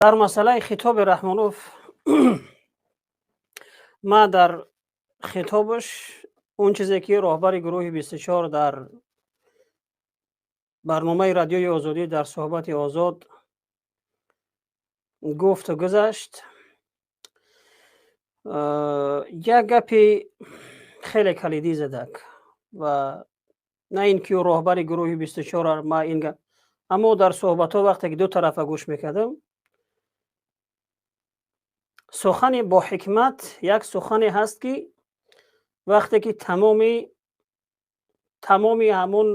Дар масъалаи хитоби Раҳмонов, ман дар хитобаш он чизе ки роҳбари гурӯҳи 24 дар барномаи Радиои Озодӣ, дар суҳбати озод гуфту гузашт, як гапи хеле калидӣ задак ва на ин ки ӯ роҳбари гурӯҳи 24, ма ин, аммо дар суҳбатҳо, вақте ки ду тарафа гӯш мекардам, сухани бо ҳикмат як сухане ҳаст, ки вақте ки тамоми ҳамун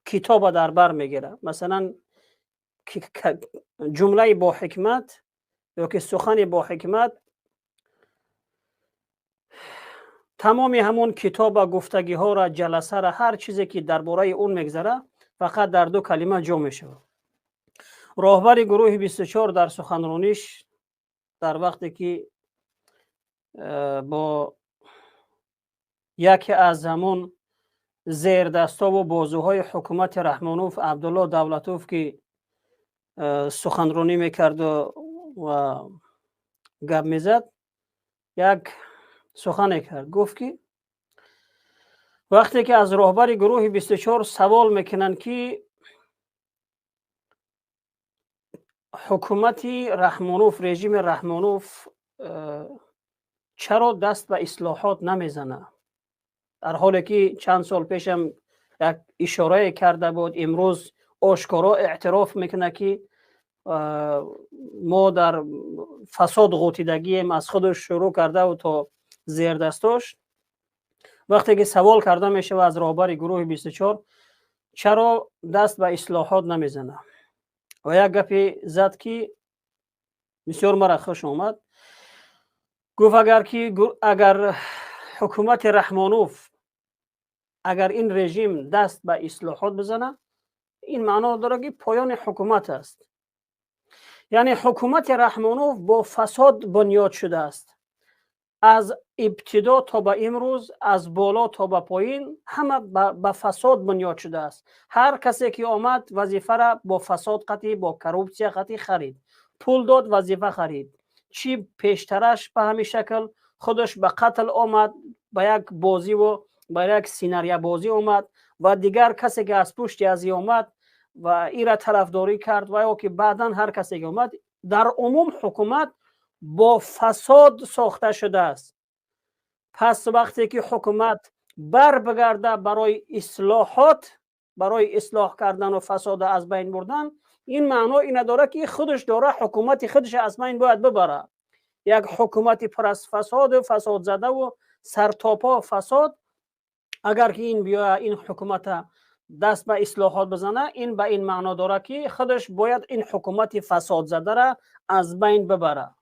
китоба дар бар мегирад. Масалан, ҷумлаи бо ҳикмат ё ки сухани бо ҳикмат тамоми ҳамун китоба, гуфтагиҳоро, ҷаласара, ҳар чизе ки дар бораи он мегзара, фақат дар ду калима ҷо мешавад. Роҳбари гурӯҳи 24 дар суханрониш, дар вақте ки бо яке аз ҳамун зердастову бозуҳои ҳукумати Раҳмонов, Абдулло Давлатов, ки суханронӣ мекарду ва гап мезад, як сухане кард. Гуфт, ки вақте ки аз роҳбари гурӯҳи 24 савол мекунанд, ки ҳукумати Раҳмонов, режими Раҳмонов чаро даст ба ислоҳот намезанад, дар ҳоле ки чанд сол пешам як ишорае карда буд, имрӯз ошкоро эътироф мекунад, ки мо дар фасод ғутидагием, аз худаш шурӯъ кардаву то зердастош. Вақте ки савол карда мешавад аз роҳбари гурӯҳи 24, чаро даст ба ислоҳот намезанад, ва як гапе зад, ки бисёр мара хуш омад. Гуфт, агар ҳукумати Раҳмонов, агар ин режим даст ба ислоҳот бизанад, ин маъно дорад, ки поёни ҳукумат аст. Яъне ҳукумати Раҳмонов бо фасод бунёд шудааст. Аз ибтидо то ба имрӯз, аз боло то ба поин, ҳама ба фасод бунёд шудааст. Ҳар касе ки омад, вазифара бо фасод қатӣ, бо коррупсия қатӣ харид, пул дод, вазифа харид. Чӣ пештараш ба ҳамин шакл худаш ба қатл омад, ба як бозиву ба як сценариябозӣ омад ва дигар касе ки аз пушти азӣ омад ва ира тарафдорӣ кард ва ё ки баъдан ҳар касе ки омад, дар умум ҳукумат бо фасод сохта шудааст. Пас вақте ки ҳукумат бар бигарда барои ислоҳот, барои ислоҳ кардану фасода аз байн бурдан, ин маъно ина дорад, ки худаш дора ҳукумати худаш аз байн бояд бибарад. Як ҳукумати пур аз фасоду фасодзадаву сартопо фасод, агар ки ин биёя, ин ҳукумата даст ба ислоҳот бизана, ин ба ин маъно дорад, ки худаш бояд ин ҳукумати фасодзадара аз байн бибарад.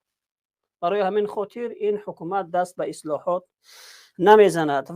Барои ҳамин хотир ин ҳукумат даст ба ислоҳот намезанад.